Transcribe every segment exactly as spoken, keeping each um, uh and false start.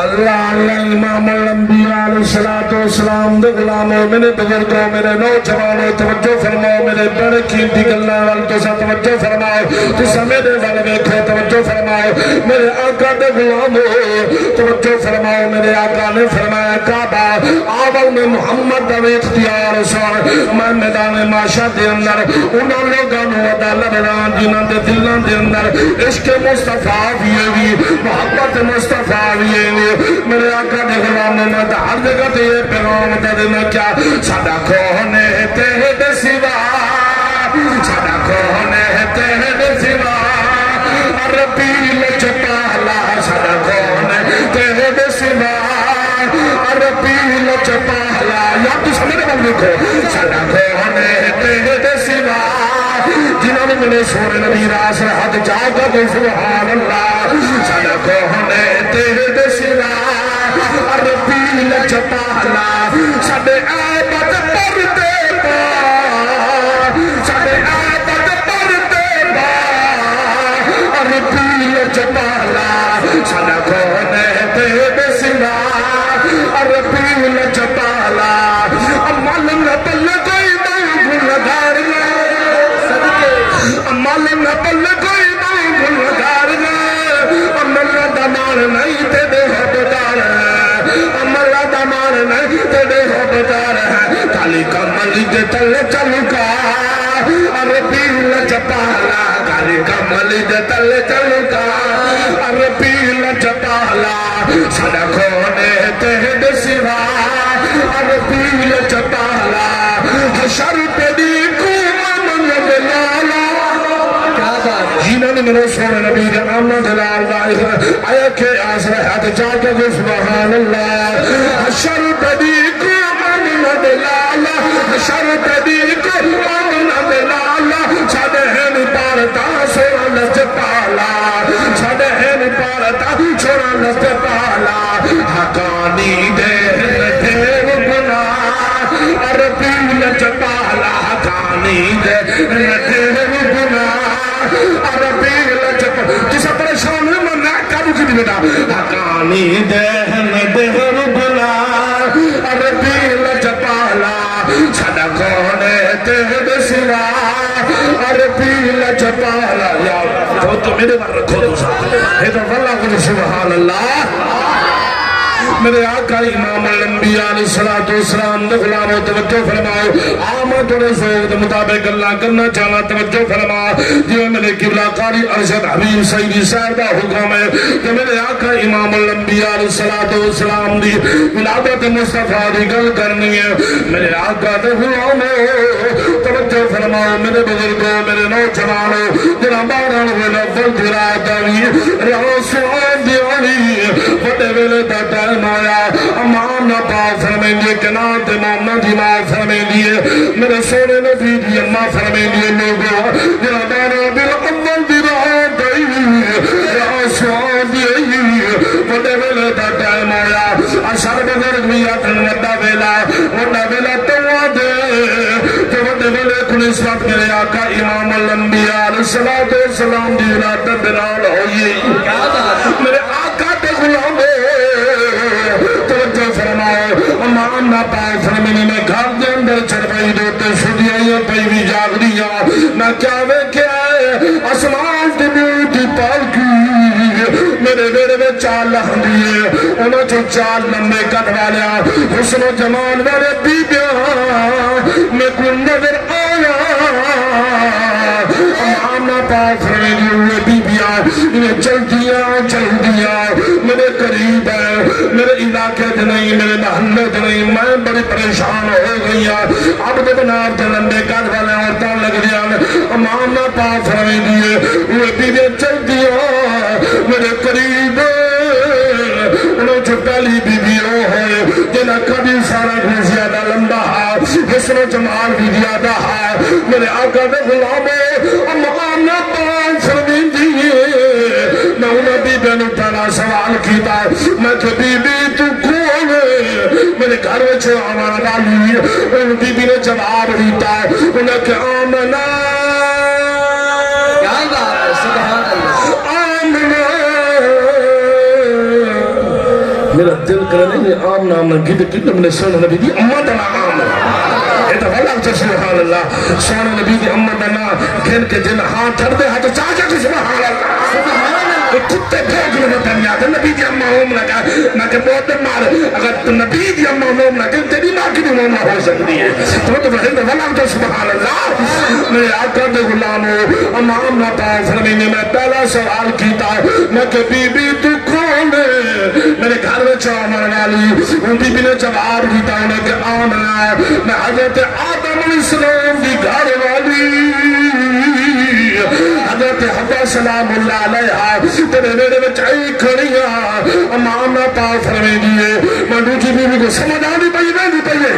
اللہ، اللہ، امام الانبیاء علیہ الصلوۃ والسلام دے غلامو، میرے بزرگو، میرے نوجوانو، توجہ فرماؤ، میرے بڑے قیمتی گلاں ول تساں توجہ فرماؤ، تساں میرے ول ویکھو، توجہ فرماؤ، میرے آقا دے غلامو، توجہ فرماؤ، میرے آقا نے فرمایا، کعبہ آول میں محمد دا وی اختیار سن، میں میدان محشر دے اندر انہاں لوگاں نوں ادا لبھنا جنہاں دے دلاں دے اندر عشق مصطفیٰ وی ہے وی، محبت مصطفیٰ وی ہے وی۔ میرے آقا دے غلامو، میں تاں ہر جگہ تے یہ پیغام تے دینا کیا، ساڈا کون ہے تیرے سوا، ساڈا کون ہے تیرے سوا، عربی لچ پالا، ساڈا کون ہے تیرے سوا، عربی لچ پالا۔ یار تساں میرے ول ویکھو، ساڈا کون ہے تیرے سوا، جنہاں نے میرے سونے نبی راس رحت جا کر دے سبحان اللہ، ساڈا کون ہے تیرے سوا، عربی لچ پالا، ساڈے عیباں تے پردے پا، ساڈے عیباں تے پردے پا، عربی لچ پالا، ساڈا کون ہے تیرے سوا، عربی لچ پالا، عمل نہ پلے کوئی ماں گنہگار نہ، عمل نہ پلے کوئی ماں گنہگار نہ، عمل دا مال نہیں تیرے حبدار، عمل دا مال نہیں تیرے حبدار ہے، کالی کملی دے تلے چلوں گا، عربی لچ پالا، کالی کملی دے تلے چلوں گا، عربی لچ پالا، ساڈا کون ہے تیرے سوا، عربی لچ پالا، حشر تیری کو امن دلالا۔ کیا بات ہے۔ جنہاں نے میرے سونے نبی دے امن دلال دا آیا کہ آسرا ہتھ چا کے سبحان اللہ۔ حشر تیری کو امن دلالا، حشر تیری کو امن دلالا، ساڈے ہن پار تاں سونا لچ پالا، ساڈے ہن پار تاں سونا لچ پالا، حقانی دے ہن ڈھیر گناہ، عربی لچ پالا، حقانی دے ہن ڈھیر گناہ، عربی لچ پالا۔ تساں پریشان ہو، میں نہ کروں کی بیٹا، حقانی دے ہن ڈھیر گناہ، عربی لچ پالا، ساڈا کون ہے تیرے سوا، عربی لچ پالا۔ یار، تو میرے ول رکھو تساں۔ اے تاں واللہ کچھ سبحان اللہ۔ میرے آقا امام الانبیاء علیہ الصلوۃ والسلام دے غلامو، توجہ فرماؤ۔ آ میں تھوڑے ذوق دے مطابق گلاں کرنا چاہنا، توجہ فرما۔ جیویں میرے قبلہ قاری ارشد حبیب سیدی صاحب دا حکم ہے کہ میرے آقا امام الانبیاء علیہ الصلوۃ والسلام دی ولادت مصطفیٰ دی گل کرنی ہے۔ میرے آقا دے غلامو، توجہ فرماؤ، میرے بزرگو، میرے نوجوانو، جڑا ٻاہر ویلے اول دی رات آئی، رات سوان دی آئی، وݙے ویلے دا ٹائم آیا۔ اماں آمنہ پاک فرمیندی ہے، کنعان تے مومناں دی ماں فرمیندی ہے، میرے سوہݨے نبی دی اماں فرمیندی ہے، لوگو، جڑا ٻاہر ربیع الاول دی رات آئی، رات سوان دی آئی، وݙے ویلے دا ٹائم آیا۔ اشعر بزرگ وی آکھن وݙا ویلا، وݙا ویلا توں آہدے، تے وݙے ویلے کوں نسبت میرے آقا امام الانبیاء علیہ الصلوۃ والسلام دی ولادت دے نال ہوئی۔ میرے آقا دے غلامو، توجہ فرماؤ، اماں آمنہ پاک فرمیندی، میں گھر دے اندر چرپائی دے اتے سدی آئی ہاں، پئی وی جاڳدی ہاں، میں کیا ویکھیا ہے؟ اسمان تے نور دی پالکی میرے ویڑے وچ آ لہندی ہے۔ انہاں چوں چار لمبے قد والیاں، حسن و جمال والے بیبیاں میکوں نظر آیا۔ اماں آمنہ پاک فرمیندی، اوہے بیبیاں ایویں چلدیاں چلدیاں میرے قریب ہے، میرے علاقے تے نہیں، میرے محلے تے نہیں، میں بڑی پریشان ہو گئی ہاں۔ عبد مناف دے لمبے قد والے عورتاں لڳدیاں نے۔ اماں آمنہ پاک فرمیندی ہے، اوہے بیبیاں چلدیاں میرے قریب، انہاں چوں پہلی بی بی او ہوئے جنہاں قد انساناں کوں زیادہ لمبا ہا، حسن و جمال وی زیادہ ہا۔ میرے آقا دے غلامو، اماں آمنہ پاک فرمیندی ہے، میں انہاں بیبیاں نوں پہلا سوال کیتا، میں کہ بی بی توں کون ہے میرے گھر وچ آوݨ والی؟ اوں بی بی نے جواب ݙتا، انہاں کہ آمنہ۔ کیا بات ہے، سبحان اللہ۔ آمنہ۔ میرا دل کرے نہیں، میں آمنہ، آمنہ گھدے کتنے، میرے سوہݨے نبی دی اماں دا ناں آمنہ۔ اے تاں ولا اچا، سبحان اللہ۔ سوہݨے نبی دی اماں دا ناں گھن کے جن ہاں ٹھردے ہا تو چا چا کے سبحان اللہ۔ اے کتے بھونکدے پئے پن یار، نبی دی اماں آمنہ کہہ، میں کہ موت مار، اگر تو نبی دی اماں آمنہ کہہ، تیری ماں کیویں آمنہ ہو سکدی ہے؟ تو تو ولا اچا، سبحان اللہ۔ میرے آقا دے غلامو، اماں آمنہ پاک فرمیندی، میں پہلا سوال کیتا، میں کہ بی بی تو کون ہے؟ میرے گھر وچ آوݨ والی؟ اوں بی بی نے جواب ݙتا، انہیں کہ آمنہ، میں حضرت آدم علیہ السلام دی گھر والی، حضرت حوا سلام اللہ علیہا تیرے ویڑے وچ آئی کھڑی ہاں۔ اماں آمنہ پاک فرمیندی ہے، میں ݙوجھی بی بی کوں، سمجھ آندی پئی، ویندی پئی ہے؟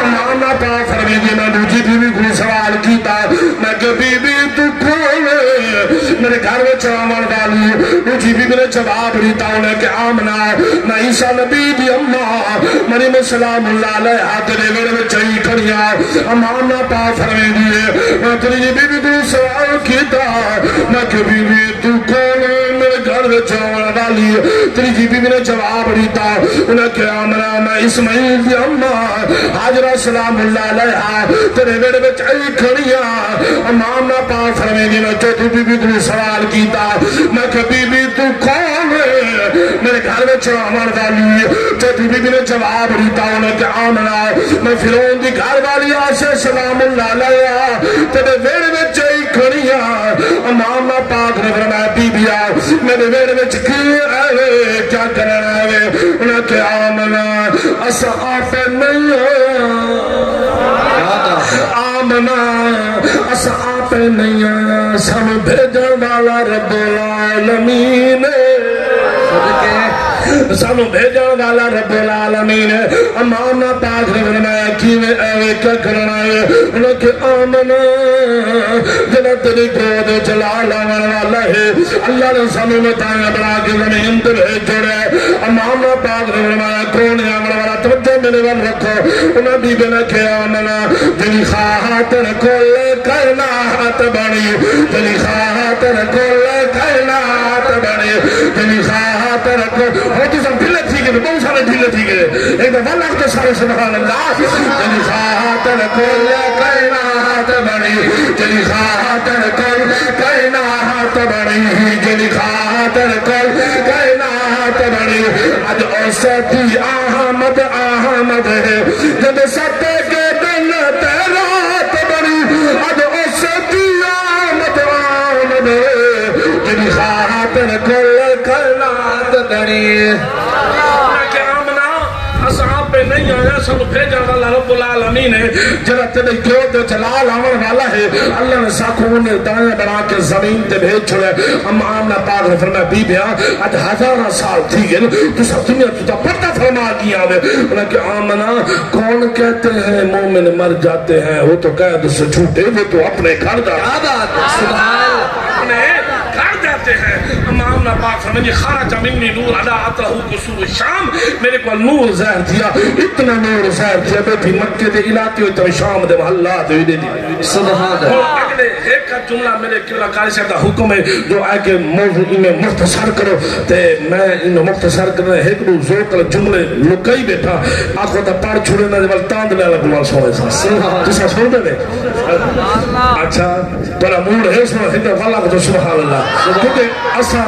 اماں آمنہ پاک فرمیندی ہے، میں ݙوجھی بی بی کوں سوال کیتا، میں کہ بی بی تو کون ہے؟ میرے گھر وچ آوݨ والی؟ ݙوجھی بی بی نے جواب ݙتا، انہیں کہ آمنہ، میں عیسیٰ نبی دی اماں مریم سلام اللہ علیہا تیرے ویڑے وچ آئی کھڑی ہاں۔ اماں آمنہ پاک فرمیندی ہے، میں تیݙی بی بی کوں سوال کیتا، میں کہ بی بی تو کون ہے؟ میرے گھر وچ آوݨ والی؟ تیݙی بی بی نے جواب ݙتا، انہیں کہ آمنہ، میں اسماعیل دی اماں ہاجرہ سلام اللہ علیہا تیرے ویڑے وچ آئی کھڑی ہاں۔ اماں آمنہ پاک فرمیندی، میں چوتھی بی بی کوں سوال کیتا، میں کہ بی بی تو کون ہے؟ میرے گھر وچ آوݨ والی؟ چوتھی بی بی نے جواب ݙتا، انہیں کہ آمنہ، میں فرعون دی گھر والی آسیہ سلام اللہ علیہا تیرے ویڑے وچ آئی کھڑی ہاں۔ اماں آمنہ پاک نے فرمایا، بی بی آ، میرے ویڑے وچ کیوں آئے وے؟ کیا کرݨ آئے وے؟ انہیں کہ آمنہ، اساں آپے نہیں آئے۔ آمنہ، اساں آپے نہیں آئے، سانوں بھیجݨ والا رب العالمین ہے۔ صدقے۔ سانوں بھیجݨ والا رب العالمین ہے۔ اماں آمنہ پاک نے فرمایا، کیویں آئے وے؟ کیا کرݨ آئے وے؟ انہیں کہ آمنہ، جیڑھا تیݙی گود وچ لال آوݨ والا ہے، اللہ نے سانوں تائیں بݨا کے زمین تے بھیج چھوڑیا ہے۔ اماں آمنہ پاک نے فرمایا، کون ہے آوݨ والا؟ توجہ میرے ول رکھو۔ انہاں بی بی نے کہیا، آمنہ، جیڑھی خاتر کل کائنات بݨی، جیڑھی خاتر کل کائنات بݨی، جیڑھی خاتر کل، ہݨ تساں ڈھلے تھی ڳئے، بہت سارے ڈھلے تھی ڳئے۔ ایک دفعہ لگ کے سارے سبحان اللہ۔ جیڑھی خاتر کل کائنات بݨی، جیڑھی خاتر کل کائنات بݨی، جیڑھی خاتر کل کائنات بݨی۔ اڄ اس دی آمد، آمد ہے، جݙ ست کے دن تے رات بݨی۔ اڄ اس دی آمد، آمد ہے، جیڑھی خاتر کل کائنات بݨی۔ میں کہیا، آمنہ، اساں آپے نہیں آئے، سانوں بھیجݨ والا رب العالمین ہے، جیڑھا تیݙی گود وچ لال آوݨ والا ہے۔ اللہ نے ساکوں انہیں تائیں بݨا کے زمین تے بھیج چھوڑیا۔ اماں آمنہ پاک نے فرمایا، بی بیاں، اڄ ہزاراں سال تھی ڳئے، تساں دنیا توں تاں پردہ فرما ڳئیاں وے۔ انہاں کہیا، آمنہ، کون کہتے ہیں مومن مر جاتے ہیں، وہ تو قید سے چھوٹے، وہ تو اپنے گھر جاتے ہیں۔ کیا بات ہے، سبحان اللہ۔ اپنے گھر جاتے ہیں۔ اماں آمنہ پاک فرمائی، خرج منی نور الا اطرح قصور الشام، میرے کول نور ظاہر تھیا، اتنا نور ظاہر تھیا، میں بھی مکے دے علاقے ہوئے تو شام دے محلات ہوئے دے دی۔ سبحان اللہ۔ ہݨ اڳلے ہک جملہ میرے قبلہ قاری صاحب دا حکم ہے جو آ کے موضوع ایویں مختصر کرو، تے میں ایویں مختصر کرنا، ہک ݙو ذوق نال جملے لکائی ٻیٹھا، آکھو تاں پڑھ چھوڑے، انہاں دے ول تاندلے والا بوال سونے سا۔ تساں سݨدے نے؟ اچھا، تہاݙا موڈ ہے سݨݨ، ہک ول آکھو سبحان اللہ۔ کیونکہ اساں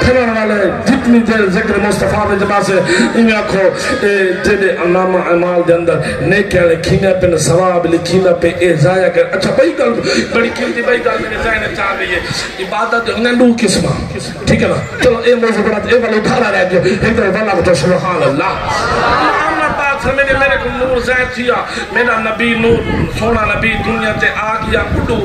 پھرݨ والے جتنی دیر ذکر مصطفیٰ دے جماعت سے ایویں آکھو، اے جیڑھے نامہ اعمال دے اندر نیکیاں لکھیندے پن، ثواب لکھیندا پئے، اے ضائع کر۔ اچھا، ٻئی ڳالھ، بڑی قیمتی ٻئی ڳالھ میرے ذہن وچ آ ڳئی ہے، عبادت دے ہوندے ݙو قسماں، ٹھیک ہے نا؟ چلو، اے موضوع بڑا، اے والا ادھارا رہ ڳیا، ہک دفعہ ول آکھو سبحان اللہ۔ آمنہ پاک فرمیندی، میرے کول نور ظاہر تھیا، میرا نبی نور، سوہݨا نبی دنیا تے آ ڳیا، اݙو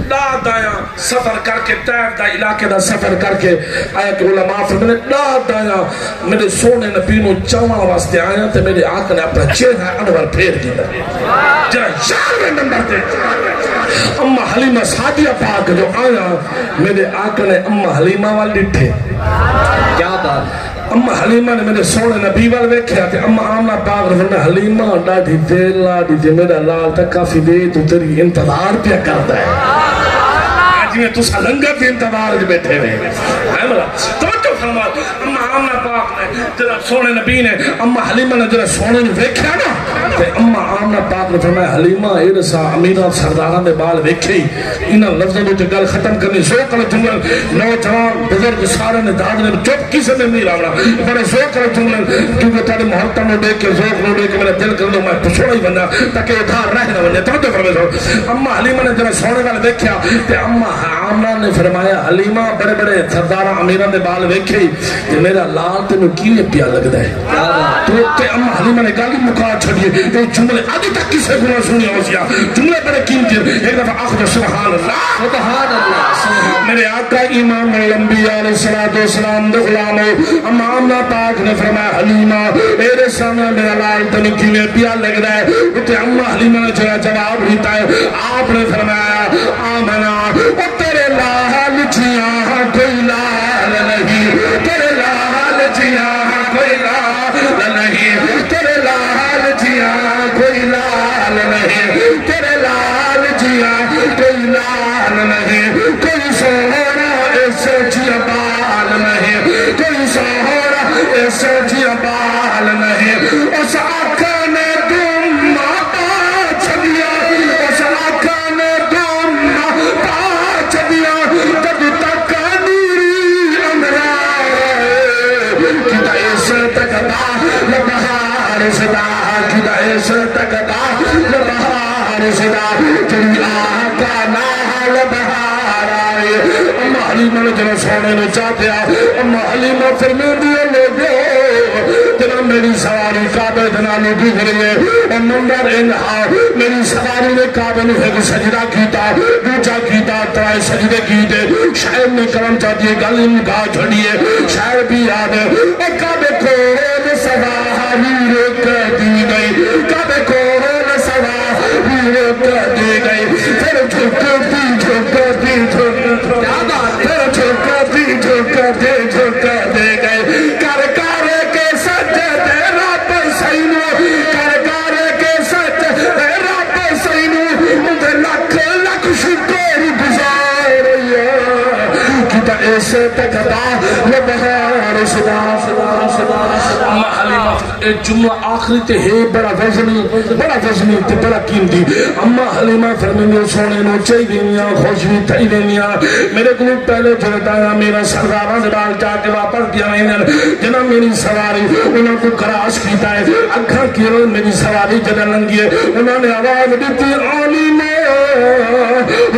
ݙاہ دایاں سفر کر کے، طائف دا علاقے دا سفر کر کے آیا کہ علماء فرمیندے، ݙاہ دایاں میرے سوہݨے نبی نوں چاوݨ واسطے آیا تے میرے آقا نے اپݨا چہرہ انور پھیر ݙتا۔ جیڑھا یارویں نمبر تے اماں حلیمہ سعدیہ پاک جو آیا، میرے آقا نے اماں حلیمہ ول ݙٹھے۔ کیا بات۔ اماں حلیمہ نے میرے سوہݨے نبی ول ویکھیا تے اماں آمنہ پاک نے فرمایا، حلیمہ، ݙاڈھی دیر لا ݙتی، میرا لال تاں کافی دیر توں تیݙی انتظار پیا کردا ہے۔ جیویں تساں لنگر دے انتظار وچ ٻیٹھے ہوئے۔ ہے ملا؟ توجہ فرماؤ۔ اماں آمنہ پاک جڑا سونے نبی نے، اماں حلیمہ نے جڑا سونے نوں ویکھیا نا، تے اماں آمنہ پاک نے فرمایا، "حلیمہ، اے ݙسا، امیراں سرداراں دے ٻال ویکھے ہی؟" انہاں لفظاں دے تے ڳالھ ختم کرنی۔ ذوق والا جملہ، نوجوان، بزرگ، سارے نے داد نے چپ، کسے نے نہیں راونا، بڑے ذوق والا جملہ، کیونکہ تہاݙے محبتاں نوں ݙیکھ کے، ذوق نوں ݙیکھ کے میرا دل کردا میں پچھوڑا ہی ونڄاں تاکہ ادھار رہ نہ ونڄے۔ توجہ فرمائے سو، اماں حلیمہ نے جڑا سونے نال ویکھیا تے اماں آمنہ نے فرمایا، "حلیمہ، بڑے بڑے سرداراں، امیراں دے ٻال ویکھے ہی، تے میرا لال تینوں کیویں پیا لڳدا ہے؟" تو تے اماں حلیمہ نے ڳالھ ہی مکا چھڈی ہے۔ اے جملے اڄ تک کسے کوں نہ سݨیا ہوسیا۔ جملے بڑے قیمتی ہیں۔ ایک دفعہ آکھ جو سبحان اللہ۔ سبحان اللہ، سبحان اللہ۔ میرے آقا امام الانبیاء علیہ الصلوۃ والسلام دے غلامو، اماں آمنہ پاک نے فرمایا، "حلیمہ، اے ݙسا میرا لال تینوں کیویں پیا لڳدا ہے؟" اتے اماں حلیمہ نے جڑا جواب ݙتا ہے، آپ نے فرمایا، "آمنہ، تیرے لال جیہاں کوئی لال نہیں، تیرے لال جیہاں کوئی لال نہیں، تیرے لال جیہاں کوئی لال نہیں، تیرے لال جیہاں کوئی لال نہیں، کوئی سوہݨا اس جیہاں بال نہیں، کوئی سوہݨا اس جیہاں بال نہیں۔" اس آقا نے دم پا چھڈیا، اس آقا نے دم پا چھڈیا، جد تک نوری اندرا ہے۔ کدا اس تک دا لبہار صدا، کدا اس تک دا لبہار صدا، جڑی آقا نال بہار آئے۔ اماں حلیمہ نے جڑا سونے نوں چاہیا، اماں حلیمہ فرمیندی ہے، لوگو، جڑا میری سواری کعبے دے نالوں گزری ہے، او منظر انج ہا، میری سواری نے کعبے نوں ہک سجدہ کیتا، ݙوجھا کیتا، ترائے سجدے کیتے۔ شاعر نے کرم چاچی گل ہی مکا چھڈی ہے۔ شاعر بھی یاد ہے، او کعبے کول سواری رک دی گئی، کعبے کول سواری رک دی گئی، پھر جھک دی، جھک دی، جھک، کیا بات ہے؟ پھر جھک دی، جھک دی، جھک دی گئی۔ کر کر کے سجدے رب سئیں نوں، کر کر کے سجدے رب سئیں نوں، اوندے لکھ لکھ شکر گزار ہوئے۔ کدا اس تک دا لبہار صدا، صدا، صدا، صدا۔ اماں حلیمہ، اے جملہ آخری تے ہے بڑا وزنی، بڑا وزنی تے بڑا قیمتی۔ اماں حلیمہ فرمیندی، سونے نوں چاہی ویندیاں، خوش وی تھئی ویندیاں۔ میرے کولوں پہلے جڑے تاں میرا سرداراں دے نال جا کے واپس ڳیا ویندن۔ جنہاں میری سواری انہاں کوں کراس کیتا ہے۔ اکھاں کیرل میری سواری جݙاں لنگھی ہے، انہاں نے آواز ݙتی، "عالمہ،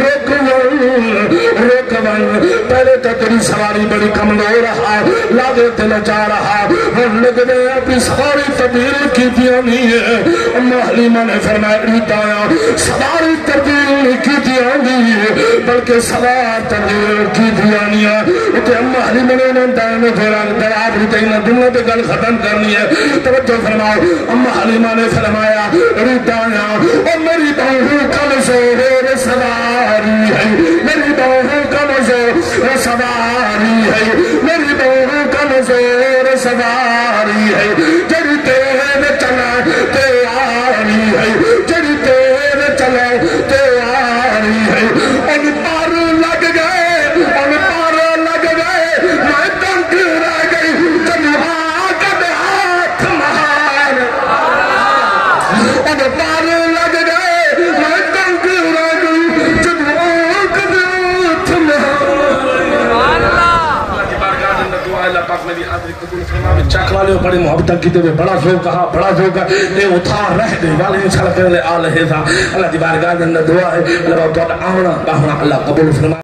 رک ونڄ، رک ونڄ۔" پہلے تاں تیری سواری بڑی کمزور ہا، لادے تے نچار ہا، ہݨ لڳدے اپݨی سواری تبدیل کیتی آندی ہے۔ اماں حلیمہ نے فرمایا، ݙتا آں، سواری تبدیل نہیں کیتی آندی، بلکہ سوار تبدیل کیتی آندی ہے۔ اتے اماں حلیمہ نے انہاں دائیں دے پھر دراز اتے انہاں دنیا تے گل ختم کرنی ہے۔ توجہ فرماؤ، اماں حلیمہ نے فرمایا، ݙتا آں، او میری بہو کمزور سواری ہے، میری بہو کمزور سواری ہے، میری بہو کمزور سواری ہے، جڑی تیز چلݨ تے آ رہی ہے، جڑی تیز چلݨ تے آ رہی ہے۔ اونوں پر لڳ ڳئے، اونوں پر لڳ ڳئے، میں تنگ رہ ڳئی، جݙوں آ کݙے ہتھ مار۔ اونوں پر لڳ ڳئے، میں تنگ رہ ڳئی، جݙوں آ کݙے ہتھ مار۔ اللہ دی بارگاہ دے اندر دعا ہے، اللہ پاک میری حاضری قبول فرماوے۔ چک والے بڑی محبت کیتے ہوئے، بڑا ذوق ہا، بڑا ذوق ہے۔ اے اتھاں رہ ڳئے، والے انشاءاللہ تیرے لے آ لہے سا۔ اللہ دی بارگاہ دے اندر دعا ہے، اللہ تہاݙا آوݨا ٻاہوݨا اللہ قبول فرماوے۔